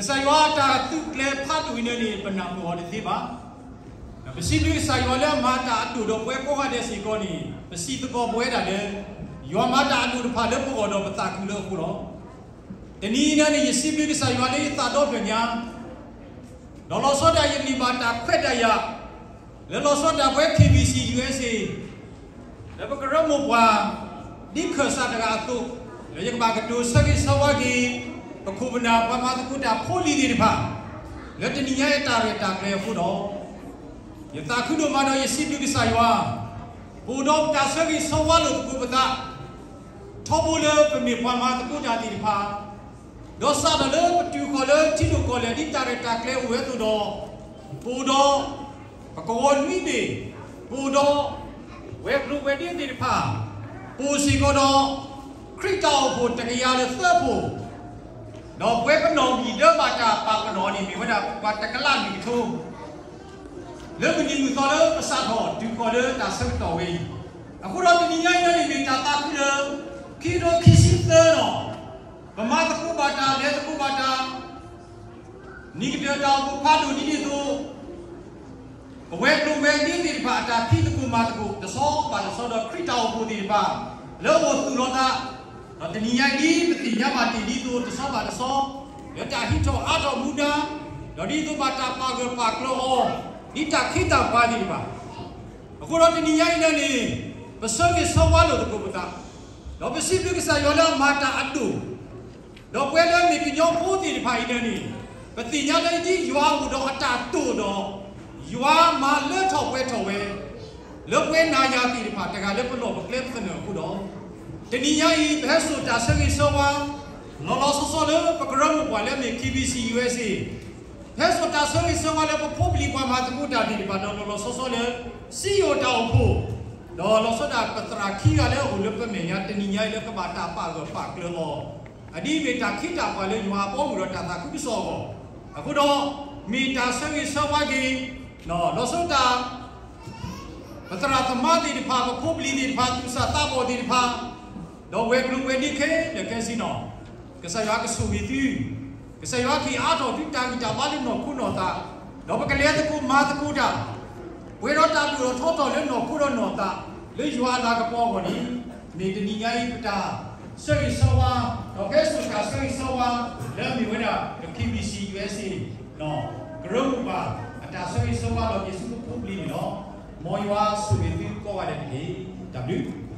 ကစၢ်ယွၤအတၢ်သုးကျဲၤဖးဒိၣ်အံၤန့ၣ်န့ၣ် ပနၢ်ပၢၢ်အီၤတသ့ဘၣ်. ပစံးဘျုးကစၢ်ယွၤလၢအမၤတၢ်အဒိၣ်ဒီးပဝဲကိးဂၤဒဲးစ့ၢ်ကီးန့ၣ် ပစံးသကိးပဝဲဒၣ်လၢ ယွၤမၤတၢ်အဒိၣ်တဖၣ်လၢပဂီၢ်ဒီးပသးခုလၢအဃိလီၤ. တနံၤအံၤန့ၣ်န့ၣ် ယစံးဘျုးကစၢ်ယွၤလၢယသးဒီဖျၢၣ်ညါ ဒီးလီၤဆီဒၣ်ယန့ၢ်ဘၣ်တၢ်ခွဲးတၢ်ယာ် လၢလီၤဆီဒၣ်ပဝဲ K B C U S A လၢပကရၢမိၢ်ပှၢ် ဒ်ခၢၣ်စးတဂၤအသိး, လၢယကဘၣ်ကတိၤဆၢဂ့ၤဆၢဝါက့ၤ ပခိၣ်ပနၢ်ပှၤမၤသကိးတၢ်ဖိလံၤသ့ၣ်တဖၣ် လၢတနံၤညါအတၢ်ရဲၣ်တၢ်ကျဲၤအဃိဒီး ယသးခုဒိၣ်မးဒီးယစံးဘျုးကစၢ်ယွၤ, ပအိၣ်ဒီးပတၢ်ဆၢဂ့ၤဆၢဝါလိာ်သကိးပသး, ထီဘိလၢပမ့ၢ်ပှၤမၤသကိးတၢ်သ့ၣ်တဖၣ်, ဒီးစးထီၣ်လၢပတုၤဃီၤလၢထံဒိၣ်ကီၢ်လဲၢ်ဒ်တၢ်ရဲၣ်တၢ်ကျဲၤအိၣ်ဝဲအသိးဒီး, ပအိၣ်ဒီး ပကဝီၤနွံဘ့ၣ်, ပအိၣ်ဒီး ဝဲၤကျိၤဝဲၤဒ့သ့ၣ်တဖၣ်, ပအိၣ်စ့ၢ်ကီးဒီး ခရံာ်တၢ်အိၣ်ဖှိၣ်တကယၤလၢသၢဖှိၣ်, ဒီးပဝဲပနီၢ် ယံၤဒၢဘၣ်တၢ်ပာ်ပနီၣ်န့ၣ် မ့ၢ်ဝဲဒၣ်ပှၤတကလးမ့ၢ်ကထိ လၢမုၢ်နံၤမုၢ်သီလၢပစးထီၣ်တုၤဃီၤလၢတၢ်ဆၢကတီၢ်ဝဲအံၤ, အဃိဒီးတနံၤညါအံၤန့ၣ် မ့ၢ်တၢ်သးခုလၢ ခံကထိခံဆံသၢဒီး ပမၤသကိးဘၣ်တၢ် လဲၤသကိးဘၣ်တၢ် နံၤကတၢၢ်တၢ်အိၣ်ဖှိၣ်ဖးဒိၣ်ဒ်န့ၣ်အသိး ပဝဲၤကျိၤဝဲၤဒ့သ့ၣ်တဖၣ် အတၢ်ဖံးသကိးမၤသကိး တဆီဘၣ်တဆီဒီး ခရံာ်တၢ်အိၣ်ဖှိၣ်သ့ၣ်တဖၣ် လၢအအိၣ်သူၣ်လီၤသး, ဒီးတနံၤညါအံၤဒ်ပသ့ၣ်ညါဘၣ်တ့ၢ်ဒ်သိး တဆီဘၣ်တဆီ လၢတၢ်ဟံးထီၣ်အါထီၣ်မူဒါ, ဒီးဒ်သိးဘၣ်တၢ်ပာ်ဂၢၢ်ပာ်ကျၢၤအီၤ ဒ်တၢ်ခ့တၢ်ပှၤသ့ၣ်တဖၣ်, အဃိဒီးတနံၤညါအံၤန့ၣ် ပဆၢဂ့ၤဆၢဝါလိာ်သကိးပသး, ဒီးပစံးဘျုးကစၢ်ယွၤလၢအမၤတၢ်အဒိၣ် ဒီးပဝဲလၢမ့ၢ်ကညီဖိသ့ၣ်တဖၣ်အံၤန့ၣ် ပသ့ၣ်ညါလၢဒ်ယွၤအိၣ်ဒီးအတၢ်တိာ်ဒီး ယွၤမၤလၢထီၣ်ပှဲၤထီၣ်ဝဲ လၢပဝဲနၤယၤသ့ၣ်တဖၣ် တဂၤလၢပလီၢ်ပကျဲပသနၢၣ်အဃိဒီး တနံၤညါအံၤ ပဟဲစိာ်တၢ်ဆၢဂ့ၤဆၢဝါ လီၤလီၤဆီဆီလၢပကရၢမိၢ်ပှၢ်လၢမ့ၢ် KBC USA ဟဲစိာ်တၢ်ဆၢဂ့ၤဆၢဝါလၢပဖိပလံၤပှၤမၤသကိးတၢ်သ့ၣ်တဖၣ်ဒီး လီၤလီၤဆီဆီလၢ စံယိၣ်တၢ်အိၣ်ဖှိၣ်, ဒီးလီၤဆီဒၣ်ပသရၣ်ခံဂၤလၢအအိၣ်လၢပမဲာ်ညါ တနံၤညါအံၤလၢကဘၣ်တၢ်ပာ်ဂၢၢ်ပာ်ကျၢၤအီၤ, အဒ်မ့ၢ်တၢ်ခ့တၢ်ပှၤလၢယွၤအဘီအမုၢ်ဒီးတၢ်သးခုကစီၣ်အဂီၢ်, အဃိဒီး မ့ၢ်တၢ်ဆၢဂ့ၤဆၢဝါက့ၤ လီၤဆီဒၣ် ပသရၣ်သမါသ့ၣ်တဖၣ် ပဖိပလံၤသ့ၣ်တဖၣ် သူၣ်စၢ်သးဘီၣ်သ့ၣ်တဖၣ်, ဒီးဝဲၤကျိၤဝဲၤဒ့ခဲလၢာ်ခဲဆ့နီၤ, ကစၢ်ယွၤကဆိၣ်ဂ့ၤသု, ကစၢ်ယွၤကဟ့ၣ်အါထီၣ်သုတၢ်ဂံၢ်တၢ်ဘါလၢနီၢ်ခိနီၢ်သး, ဒီးပကလဲၤသကိးမၤသကိးတၢ်, ပှဲၤဒီးတၢ်ဒိၣ်ထီၣ်ထီထီၣ်လၢနီၢ်ခိဒီးနီၢ်သး လၢယွၤအလၤကပီၤအဂီၢ်န့ၣ်, မ့ၢ်တနံၤညါအံၤပတၢ်ဆၢဂ့ၤဆၢဝါ, ဒီးဟဲစိာ်တၢ်ဆၢဂ့ၤဆၢဝါ လၢအမ့ၢ်ဝဲဒၣ် KBC USA ကရၢမိၢ်ပှၢ် အတၢ်ဆၢဂ့ၤဆၢဝါလီၤက့ၤဆူပဖိပလံၤန့ၣ်လီၤ. မ်ယွၤဆိၣ်ဂ့ၤသုကိးဂၤဒဲးတက့ၢ်. တၢ်ဘျုး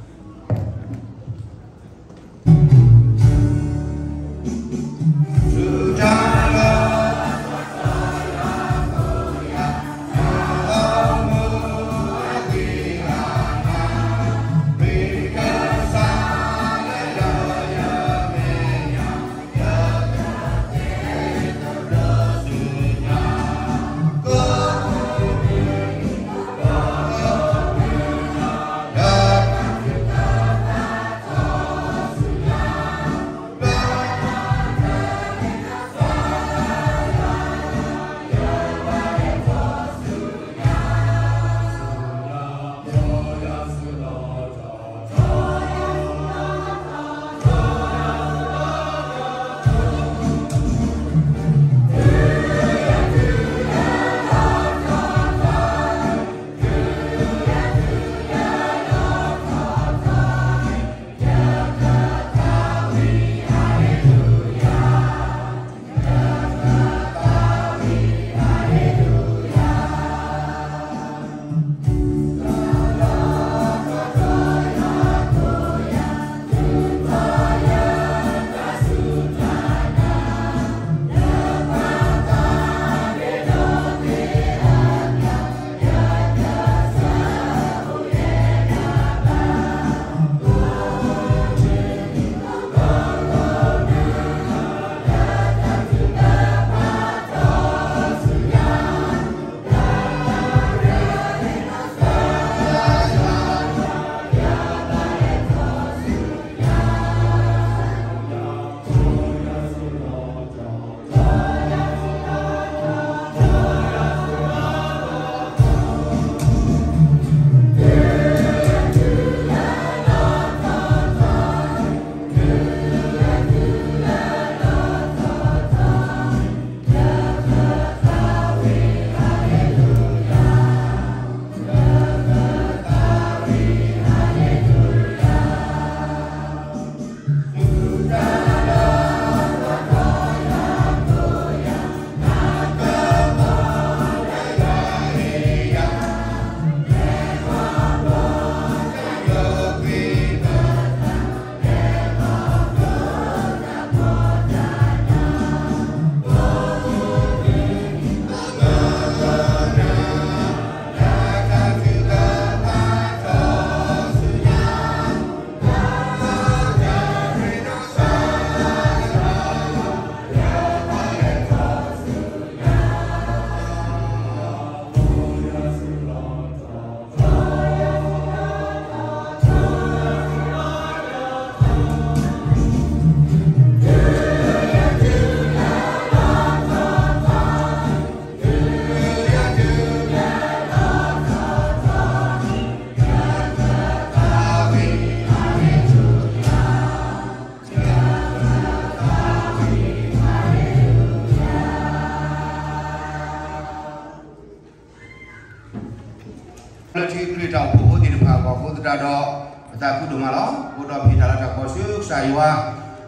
တၢ်ဖုဒိၣ်မးလီၤ. အိၣ်ဒီးပဟ့ၣ်တၢ်လၤတၢ်ကပီၤဆူကစၢ်ယွၤ,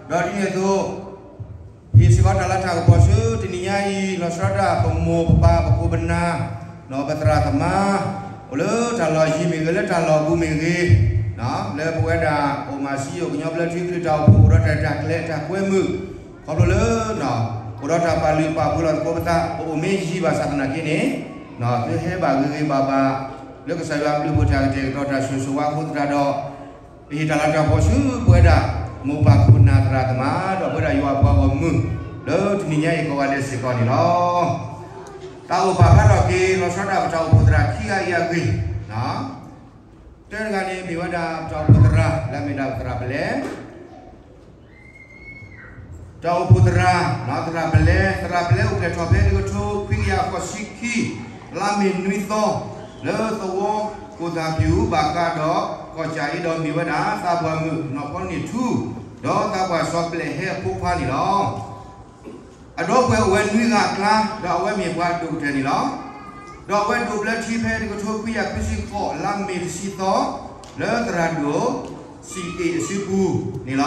ဒီးဒ်န့ၣ်အသိး ဟ့ၣ်စ့ၢ်ကီးတၢ်လၤတၢ်ကပီၤဆူတနံၤညါအံၤ လီၤဆီဒၣ်တၢ်ပမိၢ်ပပၢ်ပခိၣ်ပနၢ် ဒီးပသရၣ်သမါ အိၣ်လၢတၢ်လီၢ်ယံၤမ့ၢ်ဂ့ၤ လၢတၢ်လီၢ်ဘူးမ့ၢ်ဂ့ၤ, လၢပဝဲဒၣ်အိၣ်မးစံယိၣ်ကညီဘျၢထံခရံာ်တၢ်အိၣ်ဖှိၣ် အိၣ်ဒီးတၢ်ရဲၣ်တၢ်ကျဲၤတၢ်ကွဲမုာ်, ခီဖျိလၢ အိၣ်ဒီးတၢ်ပာ်လုၢ်ပာ်ပှ့ၤလီၤသကိးပသး ပအိၣ်မ့ၢ်ယံၤဘၣ်ဆၣ်သနာ်က့န့ၣ် သုဟဲဘၣ်ဂ့ၤဂ့ၤဘၣ်ဘၣ် လၢကစၢ်ယွၤဘျုးဖှိၣ်တၢ်ကတဲာ်ကတီၤတၢ်ဆိၣ်ဂ့ၤဆိၣ်ဝါအဃိသတးဒီး ပဟ့ၣ်တၢ်လၤတၢ်ကပီၤဆူပဝဲဒၣ် မိၢ်ပၢ်ခိၣ်နၢ်သရၣ်သမါ ဒီးပဝဲဒၣ်ယွၤအပှၤဂီၢ်မုၢ် လၢတနံၤညါအံၤကိးဂၤဒဲးစ့ၢ်ကီးန့ၣ်လီၤ. တၢ်အိၣ်ပာ်ဖျါထီၣ်က့ၤ လီၤဆီဒၣ်တၢ်ပတၢ်အိၣ်ဖှိၣ်သရၣ်ခံဂၤအံၤအဂ့ၢ်, တၢတဂၤန့ၣ်မ့ၢ်ဝဲဒၣ်ပတၢ်အိၣ်ဖှိၣ်သရၣ် လၢအမ့ၢ်ဒၣ်သရၣ်ပလဲ တၢ်အိၣ်ဖှိၣ်သရၣ် သရၣ်ပလဲ, သရၣ်ပလဲအိၣ်ဖျဲၣ်ထီၣ်ဖဲတကထိခွံကယၤဃိးဆံခံ လါမ့ၤနွံသီ လၢသဝီကိၣ်သၣ်ဖၠူၣ် ဘၣ်ဃးဒီးကီၢ်ကၠၣ်အံၤ ဒီးမ့ၢ်ဝဲဒၣ်သးပှၢ်မုၣ်နီၢ်ဖီနံၣ်ထူ ဒီးသးပှၢ်စီၤပျဲၣ်ဟဲအဖိခွါန့ၣ်လီၤ. အဒီပုၢ်ဝဲၢ်အိၣ်ဝဲနွံဂၤအကျါ ဒီးအဝဲမ့ၢ်ပှၤဒိၣ်ကတၢၢ်န့ၣ်လီၤ. ဒီးအဝဲဒိးဘျၢထံဖဲတကထိခွံကယၤခွံဆံဃိး လါမ့ၤတဆံသီ လၢသရၣ်ဒိၣ် စံးအ့ၣ်အစုပူၤန့ၣ်လီၤ.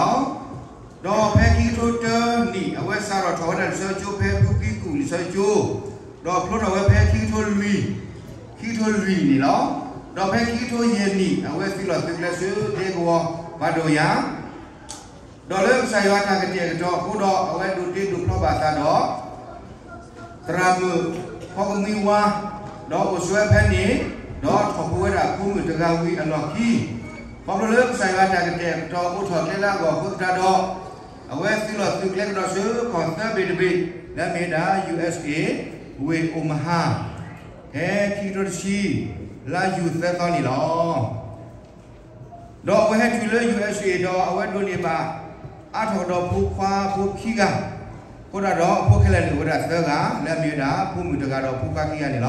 ဒီးဖဲခံကထိတၢနံၣ် အဝဲစးထီၣ်ထီၣ်ဝဲဒၣ်လံာ်စီဆှံကၠိဖဲဖုကံကူၣ်လံာ်စီဆှံကၠိ, ဒီးဖျိထီၣ်ဝဲဖဲခံကထိလွံၢ်, ခံကထိလွံၢ်န့ၣ်လီၤ. ဒီးဖဲခံကထိယဲၢ်နံၣ် အဝဲသုးလီၢ်သုးကျဲဆူဒဲကဝီၤပှၤဒိၣ်ယၤ ဒီးလၢကစၢ်ယွၤတၢ်ကတဲာ်ကတီၤအဃိဒီး အဝဲဒိးတ့ဒိးဖျီဘၣ်အသးဒီး သရၣ်မုၣ်ဖီကမှံဝါ, ဒီးအိၣ်ဆိးဝဲဖဲန့ၣ်, ဒီးထီၣ်ဖိဝဲဒၣ်ဖိမုၣ်တဂၤဝံၤအလီၢ်ခံ, ခီဖျိလၢကစၢ်ယွၤတၢ်ကတဲာ်ကတီၤအိၣ်ထီၣ်ကျဲလၢအဂီၢ်အဃိသတးဒီး, အဝဲသုးလီၢ်သုးကျဲကဒီးဆူကီၢ်သၢဘ့ၣ်တဘ့ၣ် လၢအမ့ၢ်ဝဲဒၣ် ယူၣ်အ့ၣ်စ့ၣ်အ့ ဝ့ၢ်အိၣ်မဟါ, ဖဲခံကထိတဆံ လါယူၤသၢသီန့ၣ်လီၤ. ဒီးအဝဲဟဲတုၤလၢ ယူၣ်အ့ၣ်စ့ၣ်အ့ ဒီးအဝဲဒိးန့ၢ်ဘၣ်အါထီၣ်ကဒီးဖိခွါဖိခံဂၤ, အဃိဒၣ်ဒီးအဖိခဲလၢာ်န့ၣ်အိၣ်ဝဲဒၣ်သၢဂၤ လၢအမ့ၢ်ဝဲဒၣ်ဖိမုၣ်တဂၤဒီးဖိခွါခံဂၤန့ၣ်လီၤ.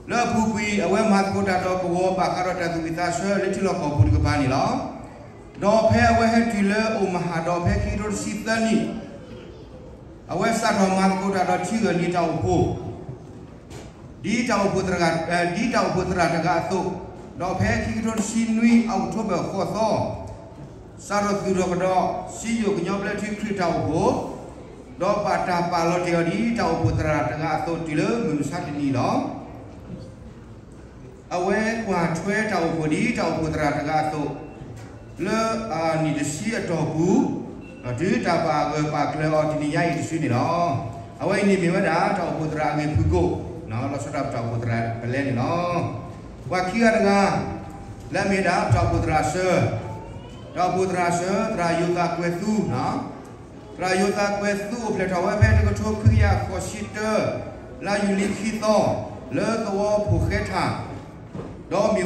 လၢအပူၤကွံာ် အဝဲမၤသကိးတၢ်ဒီးကဝီၤဘၣ်ဃးဒီးတၢ်သူၣ်ဝံၣ်သးဆၢလၢထံလီၢ်ကီၢ်ပူၤတကပၤန့ၣ်လီၤ. ဒီးဖဲအဝဲဟဲတုၤလၢအိၣ်မဟါဒီးဖဲခံကထိတဆံသၢနံၣ် အဝဲစးထီၣ်မၤသကိးတၢ်ဒီးထံဂၢၢ်နံၤတၢ်အိၣ်ဖှိၣ် ဒ်တၢ်အိၣ်ဖှိၣ်သရၣ်, ဒ်တၢ်အိၣ်ဖှိၣ်သရၣ်တဂၤအသိး, ဒီးဖဲခံကထိတဆံနွံ အီးကထိဘၢၣ်ဃိးသီ, စးထီၣ်သူၣ်ထီၣ်ကဒီး စံယိၣ်ကညီဘျၢထံခရံာ်တၢ်အိၣ်ဖှိၣ်, ဒီးပာ်တၢ်ပာ်လီၤတ့ၢ်အီၤဒ်တၢ်အိၣ်ဖှိၣ်သရၣ်တဂၤအသိးတုၤလၢမုၢ်မဆါတနံၤလီၤ. အဝဲကွၢ်ထွဲတၢ်အိၣ်ဖှိၣ်ဒ်တၢ်အိၣ်ဖှိၣ်သရၣ်တဂၤအသိး, လၢအနံၣ်တဆံအတီၢ်ပူၤ, ဒီးတုၤတၢ်ပာ်ဂၢၢ်ပာ်ကျၢၤအီၤတနံၤညါအံၤတစုန့ၣ်လီၤ. အဝဲအံၤန့ၣ်မ့ၢ်ဝဲဒၣ်တၢ်အိၣ်ဖှိၣ်သရၣ်အဂ့ၢ်ဖုၣ်ကိာ်, လီၤဆီဒၣ်တၢ်အိၣ်ဖှိၣ်သရၣ်ပလဲန့ၣ်လီၤ. ပှၤခံဂၤတဂၤ လၢအမ့ၢ်ဒၣ်တၢ်အိၣ်ဖှိၣ်သရၣ်အဆၢ, တၢ်အိၣ်ဖှိၣ်သရၣ်အဆၢ သရၣ်ယိၤသးကွဲၤသူ သရၣ်ယိၤသးကွဲၤသူအိၣ်ဖျဲၣ်ထီၣ်ဝဲဖဲတကထိခွံကယၤဃိးဆံတၢ လါယူၤလံခံသီ, လၢသဝီဖိၣ်ဃဲထၣ်, ဒီးမ့ၢ်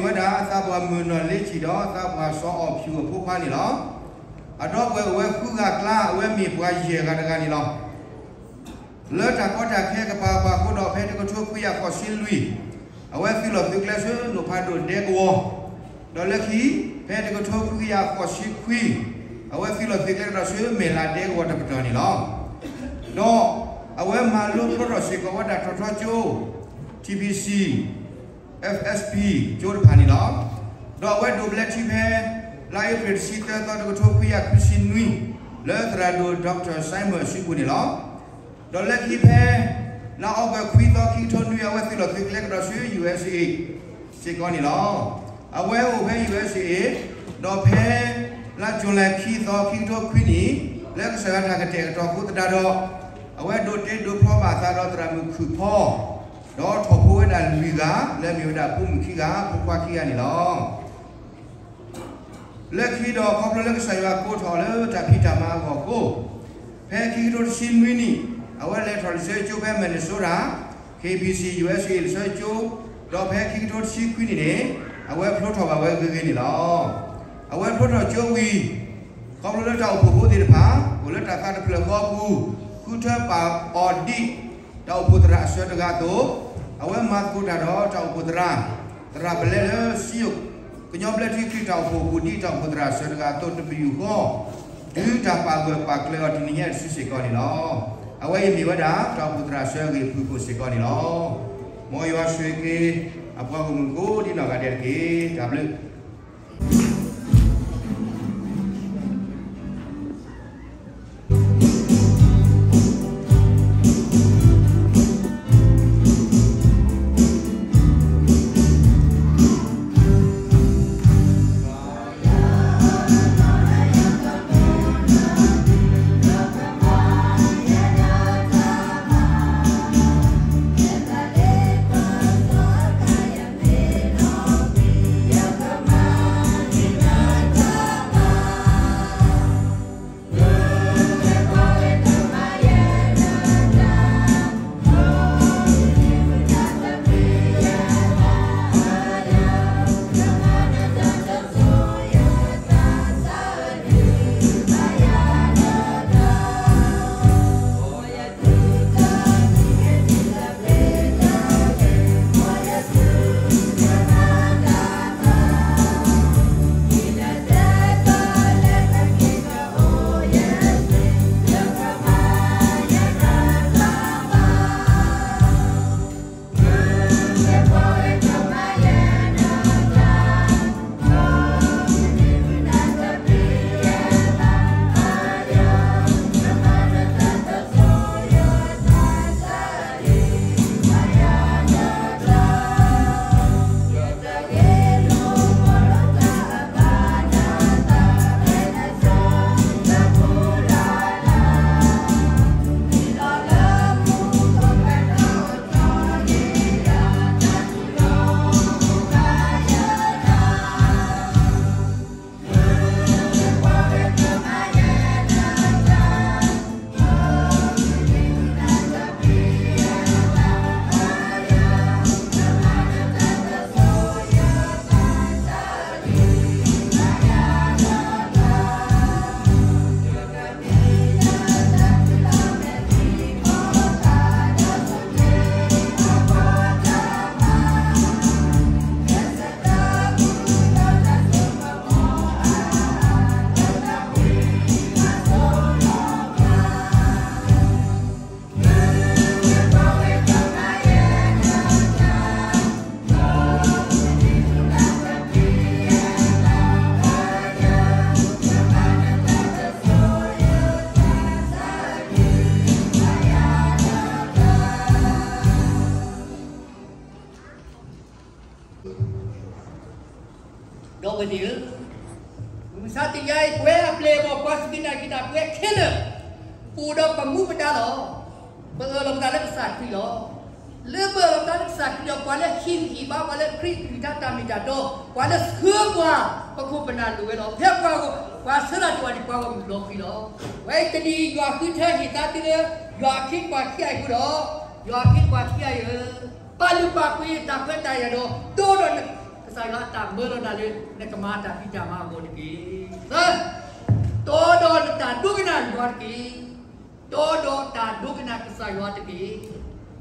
ဝဲဒၣ်သးပှၢ်မုၣ်နီၢ်လ့ဆံၣ်ဒီးသးပှၢ်စီၤအီၣ်ဖၠူၣ်အဖိခွါန့ၣ်လီၤ. အဒီပုၢ်ဝဲၢ်အိၣ်ဝဲဃုဂၤအကျါ အဝဲမ့ၢ်ပှၤယဲၢ်ဂၤတဂၤန့ၣ်လီၤ. လၢတၢ်ကီတၢ်ခဲကပၤပှၤအဃိဒီး ဖဲတကထိခွံကယၤဃိးဆံလွံၢ် အဝဲသုးလီၢ်သုးကျဲဆူနိၣ်ဖးဒိၣ်ဒဲကဝီၤ, ဒီးလၢခံ ဖဲတကထိခွံကယၤဃိးဆံခွံ အဝဲသုးလီၢ်သုးကျဲကဒီးဆူမဲၢ်လးဒဲကဝီၤတကတီၢ်န့ၣ်လီၤ. ဒီးအဝဲမၤလိဖျိထီၣ်စ့ၢ်ကီးဝဲဒၣ်ထီထီကၠိ ထံၣ်ပံၣ်စံၣ် FSP ကၠိတဖၣ်န့ၣ်လီၤ. ဒီးအဝဲဒိးဘျၢထံဖဲ လါအ့ဖြ့ၣ်တဆံသၢသီ တကထိခွံကယၤခွံဆံနွံ လၢသရၣ်ဒိၣ် Doctor Simon အစုပူၤန့ၣ်လီၤ. ဒီးလၢခံဖဲ လါအီကူးခွံသီ ခံကထိနွံ အဝဲသုးလီၢ်သုးကျဲကဒီးဆူ ယူၣ်အ့ၣ်စ့ၣ်အ့ စ့ၢ်ကီးန့ၣ်လီၤ. အဝဲအိၣ်ဖဲ ယူၣ်အ့ၣ်စ့ၣ်အ့ ဒီးဖဲ လါကၠူၤလဲခံသီ ခံကထိခွံနံၣ် လၢကစၢ်ယွၤတၢ်ကတဲာ်ကတီၤအဃိသတးဒီး အဝဲဒိးတ့ဒိးဖျီဘၣ်အသးဒီးသရၣ်မုၣ်ခုၣ်ဖီ ဒီးထီၣ်ဖိဝဲဒၣ်လွံၢ်ဂၤ လၢအမ့ၢ်ဝဲဒၣ်ဖိမုၣ်ခံဂၤ ဖိခွါခံဂၤန့ၣ်လီၤ. လၢခံဒီးခီဖျိလၢကစၢ်ယွၤကိးထီၣ်အီၤလၢတၢ်ဖံးတၢ်မၤအဂီၢ်အဃိ, ဖဲခံကထိတဆံနွံနံၣ် အဝဲလဲၤထီၣ်လံာ်စီဆှံကၠိဖဲ Minnesota, KBC USA လံာ်စီဆှံကၠိ, ဒီးဖဲခံကထိတဆံခွံနံၣ်န့ၣ် အဝဲဖျိထီၣ်ဘၣ်ဝဲဂ့ၤဂ့ၤန့ၣ်လီၤ. အဝဲဖျိထီၣ်ကၠိဝံၤ ခီဖျိလၢတၢ်အိၣ်ဖှိၣ်ဖိသ့ၣ်တဖၣ် အိၣ်လၢတၢ်သးတဖျၢၣ်ဃီအပူၤ ဃုထၢပာ်အီၤဒ် တၢ်အိၣ်ဖှိၣ်သရၣ်အဆၢတဂၤအသိး, အဝဲမၤသကိးတၢ်ဒီးတၢ်အိၣ်ဖှိၣ်သရၣ်, သရၣ်ပလဲလၢစံယိၣ် ကညီဘျၢထံခရံာ်တၢ်အိၣ်ဖှိၣ်အပူၤ ဒ်တၢ်အိၣ်ဖှိၣ်သရၣ်အဆၢတဂၤအသိးတပယူာ်ဃီ, တုၤတၢ်ပာ်ဂၢၢ်ပာ်ကျၢၤအီၤတနံၤညါအံၤတစုစ့ၢ်ကီးန့ၣ်လီၤ. အဝဲအံၤမ့ၢ်ဝဲဒၣ် တၢ်အိၣ်ဖှိၣ်သရၣ်အဆၢအဂ့ၢ်ဖုၣ်ကိာ်စ့ၢ်ကီးန့ၣ်လီၤ. မ်ယွၤဆိၣ်ဂ့ၤက့ၤ အပှၤဂီၢ်မုၢ်ကိးဒ်နီၢ်ဂၤဒဲးတက့ၢ်. တၢ်ဘျုး သ့ၣ်ဧၢ, မုၢ်မဆါတနံၤအံၤ ပဝဲအပျဲၢ်အဘီၣ် ပှၤစူၢ်က့ၤနာ်က့ၤတၢ် ပဝဲခဲလၢာ် ပအိၣ်ဒီးပမူပဒါလီၤ. ပအၢၣ်လီၤပသးလၢကစၢ်ခရံာ်လီၤ. လၢပအၢၣ်လီၤပသးလၢကစၢ်ခရံာ်ဒီး ပှၤလၢဟ့ၣ်ဂံၢ်ဟ့ၣ်ဘါ ပှၤလၢခရံာ်ကလုၢ်ကထါတၢ်မ့ၢ်တၢ်တီ, ပှၤလၢဆှၢပှၤ ပခိၣ်ပနၢ်လိၣ်ဝဲလီၤ. ဖဲပှၤဂီၢ် ပှၤဆှၢတၢ်တအိၣ်န့ၣ် ပှၤဂီၢ်မုၢ်လီၤဃံၤလီၤ. ဝဲအံၤတနံၤ ယွၤဃုထၢဟ့ၣ်သါသုလၢ ယွၤအခ့အပှၤခံဂၤအံၤအဃိဒီး, ယွၤအခ့အပှၤခံဂၤအံၤဧၢ, ပာ်လုၢ်ပာ်ပှ့ၤတၢ်ခွဲးတၢ်ယာ်ဒီး ဒိဒီးကစၢ်ယွၤအတၢ်မၢလီၤနၤလၢ နကမၤတၢ်ဖံးတၢ်မၤအဂီၢ်တက့ၢ်. သၢ, တီဒီးနတၢ်ဒိကနၣ်ယွၤတက့ၢ်. တီဒီးတၢ်ဒိကနၣ်ကစၢ်ယွၤတက့ၢ်.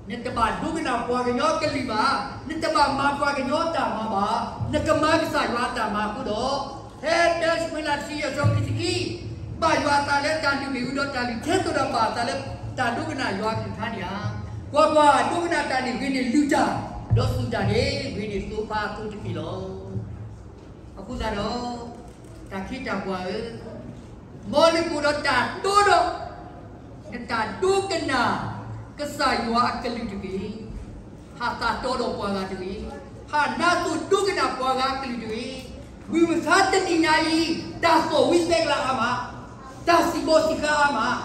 နတဘၣ်ဒိကနၣ်ပှၤကညီကလုၢ်ဘၣ်, နတဘၣ်မၤပှၤကညီအတၢ်မၤဘၣ်, နကမၤကစၢ်ယွၤအတၢ်မၤအဃိဒီး, ဖဲတၢၡမူၤအ့လးတဆံယဲၢ် အဆၢဖိခံဆံခံ, ဘၣ်ယွၤအသးလၢတၢ်လုၢ်မ့ၢ်ဝံၤဒီးတၢ်လုၢ်ထဲသိးဒီး ဘၣ်အသးလၢတၢ်ဒိကနၣ်ယွၤအကလုၢ်ကထါန့ၣ်ဧါ. ကွၢ်ကွၢ်, ဒိကနၣ်တၢ်န့ၣ် ဂ့ၤန့ၢ်လုၢ်တၢ်, ဒီးစူၢ်တၢ်န့ၣ် ဂ့ၤန့ၢ်သိဖါအသိတက့ၢ်လီၤ. အဃိသတးဒီး, တၢ်ခ့တၢ်ပှၤဧၢ, မ်နကအိၣ်ဒီးတၢ်တီဒီး နတၢ်ဒိကနၣ် ကစၢ်ယွၤအကလုၢ်တက့ၢ်. ဟးသးတီဒီးပှၤဂၤတဂ့ၤ, ဟးနါသိၣ်ဒိကနၣ်ပှၤဂၤအကလုၢ်တဂ့ၤ. မုၢ်မဆါတနံၤညါအံၤ တၢ်သီၣ်ဝံသဲကလၤအါမး, တၢ်စံၣ်ဘီၣ်စံၣ်ဃာ်အါမး,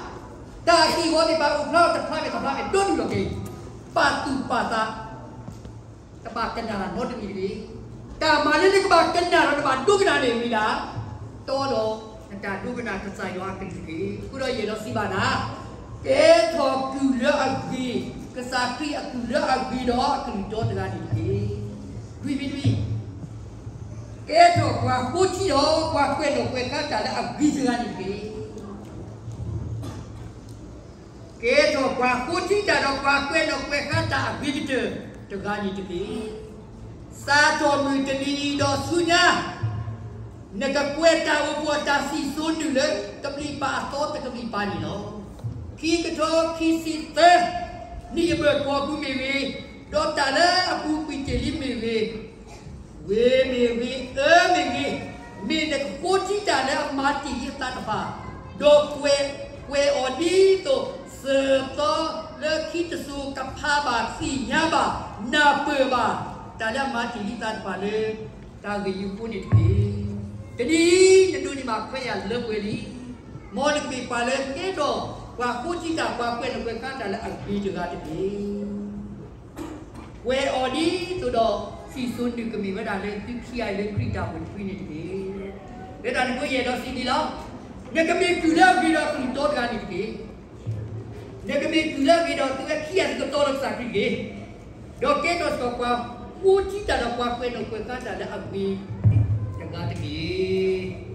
တၢ်အက့ၢ်အဂီၤသ့ၣ်တဖၣ်အိၣ်ဖျါထီၣ်တဖျါမဲာ်တဖျါမဲာ် ဒိၣ်ဒိၣ်ထီၣ်က့ၤ, ပာ်သူၣ်ပာ်သး တဘၣ်ကနၣ်တၢ်နီတမံၤတဂ့ၤ. တၢ်မၤလၢနကဘၣ်ကနၣ်ဒီးနဘၣ်ဒိကနၣ်န့ၣ်မ့ၢ်ဒၣ်, တီဒီးနတၢ်ဒိကနၣ်ကစၢ်ယွၤအကလုၢ်တက့ၢ်. အဃိဒီးယအဲၣ်ဒိးစံးဘၣ်နၤ, ကဲထီၣ်ကုၢ်လၢအဂ့ၤ, ကစၢ်ခရံာ်အကုၢ်လၢအဂ့ၤဒီးအကလုၢ်တီတဂၤန့ၣ်တက့ၢ်. လွံၢ်မံၤတမံၤ, ကဲထီၣ်ပှၤဃိထံဒီးပှၤကွဲးနီၣ်ကွဲးဃါတၢ်လၢအဂ့ၤတဂၤန့ၣ်တက့ၢ်. ကဲထီၣ်ပှၤဃိထံတၢ်ဒီးပှၤကွဲးနီၣ်ကွဲးဃါတၢ်အဂ့ၤကတၢၢ်တဂၤန့ၣ်တက့ၢ်. စးထီၣ်မုၢ်တနံၤအံၤဒီးဆူညါ, နကကွဲးတၢ်အိၣ်ဖှိၣ်အတၢ်စံၣ်စိၤနုာ်လၢ ကဘျံးပၤအသီတကဘျံးပၤန့ၣ်လီၤ. ခံကထိခံဆံသၢ နံၣ်အဘၢၣ်ကီၢ်ပူၤမ့ၢ်ဂ့ၤ, ဒီးတၢ်လၢအပူၤကွံာ်တ့ၢ်လံမ့ၢ်ဂ့ၤ, ဝ့ၢ်မ့ၢ်ဂ့ၤ, အၢမ့ၢ်ဂ့ၤ, မ့ၢ်နကဃိထံတၢ်လၢအမၤတ့ၢ်လံအသးတဖၣ်, ဒီးကွဲးအီၤဒ်သိး စၢၤသီလၢခံတစိၤ ကဖးဘၣ်, သ့ၣ်ညါဘၣ်, နၢ်ပၢၢ်ဘၣ် တၢ်လၢအမၤတ့ၢ်လံအသးတဖၣ်လၢ တၢ်ဂ့ၢ်ယုၢ်ဖိန့ၣ်တက့ၢ်. တနံၤအံၤ နဒိးန့ၢ်ဘၣ်ခွဲးယာ်လၢပှဲၤလံ. မ်နကမ့ၢ်ပှၤလၢကဲထီၣ်ပှၤဃိထံတၢ် ပှၤကွဲးနီၣ်ကွဲးဃါတၢ်လၢအဂ့ၤတဂၤတက့ၢ်. ကွဲးအီၤဒ်သိးဒီး စံၣ်စိၤနုာ်ကမ့ၢ်ဝဲဒၣ်လၢသုခံဂၤအံၤလၢခရံာ်တၢ်အိၣ်ဖှိၣ်တဖုန့ၣ်တက့ၢ်. လၢတၢ်န့ၣ်အဃိယအဲၣ်ဒိးစံးဒ်လီၤ, နကမ့ၢ်ကုၢ်လၢအဂ့ၤဒီးအကလုၢ်တီတဂၤန့ၣ်တက့ၢ်. နကမ့ၢ်ကုၢ်လၢအဂ့ၤဒီးသုဝဲခံဂၤသုကတီလၢကစၢ်ခရံာ်တက့ၢ်. ဒီးကဲထီၣ်စ့ၢ်ကီးပှၤဃိထံတၢ်ဒီးပှၤကွဲးနီၣ်ကွဲးဃါတၢ်လၢအဂ့ၤတဂၤတက့ၢ်.